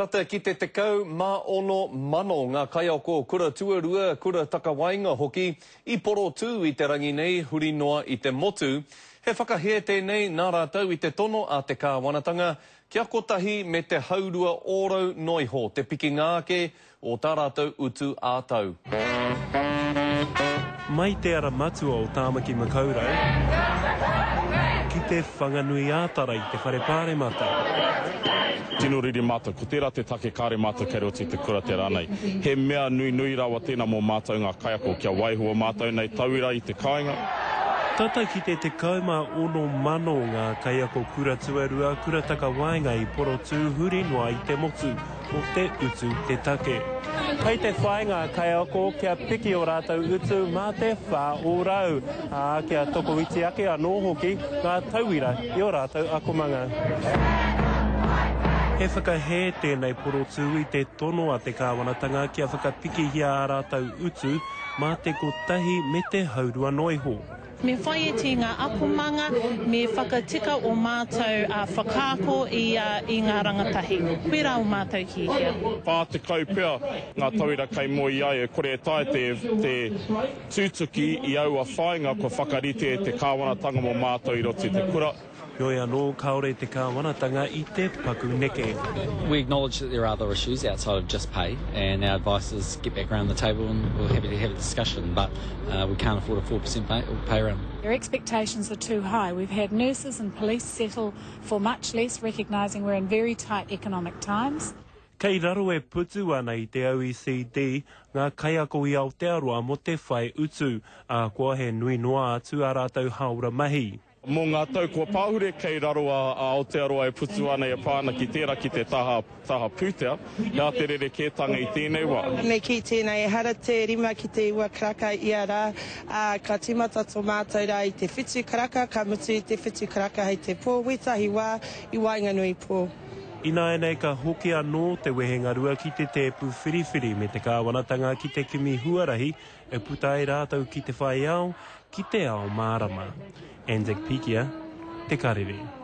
Tata ki te 16,000 ngā kaiako kura tuarua, kura takawaenga hoki i porotū i te rangi nei huri noa i te motu. He whakahē tēnei nā rātou i te tono a te kāwanatanga kia kotahi me te haurua ōrau noa iho te pikinga ake o tā rātou utu ā-tau. Mai te ara matua o Tāmaki Makaurau ki te Whanganui-ā-Tara i te Whare Pāremata. Tino riri mātou, ko tērā te take kāre mātou kei roto i te kura te rā nei. He mea nui nui rawa tēnā mō mātou ngā kaiako kia waiho ō mātou nei tauira i te kāinga. Tata ki te 16,000 ngā kaiako kura tuarua, kura takawaenga i porotū huri noa i te motu. Ko te utu te take. Kei te whai ngā kaiako kia piki ō rātou utu mā te 4%, ā, kia tokoiti ake anō hoki ngā tauira i ō rātou akomanga. He whakahē tēnei porotū i te tono a te kāwanatanga kia whakapikihia ā rātou utu mā te kotahi me te haurua noa iho. Me whaiiti ngā akomanga, me whakatika o mātou whakaako i ngā rangatahi. Koirā o mātou hiahia. 40 pea ngā tauira kei moe i a ia, kore e taea te tutuki i aua whāinga kua whakarite e te kāwanatanga mō mātou i roto i te kura. Heoi anō, kāore te kāwanatanga i te paku neke. We acknowledge that there are other issues outside of just pay and our advice is get back round the table and we're happy to have a discussion but we can't afford a 4% pay, pay round. Their expectations are too high. We've had nurses and police settle for much less, recognising we're in very tight economic times. Kei raro e putu ana i te OECD ngā kaiako i Aotearoa mō te whai utu, ahakoa he nui noa atu ā rātou hāora mahi. Mō ngā tau kua pahure kei raro a Aotearoa e putu ana e pā ana ki tērā ki te taha taha pūtea, he aha te rerekētanga i tēnei wā? Me kī tēnei, ehara te rima ki te iwa karaka ia rā, ā, ka tīmata tō mātou rā i te whitu karaka, ka mutu i te whitu karaka hei te pō, wētahi wā i waenganui pō. Ināianei ka hoki anō te wehengarua ki te tēpu whiriwhiri me te kāwanatanga ki te kimi huarahi E puta ai rātou ki te whai ao, ki te ao mārama. Anzac Pikia, Te Karere.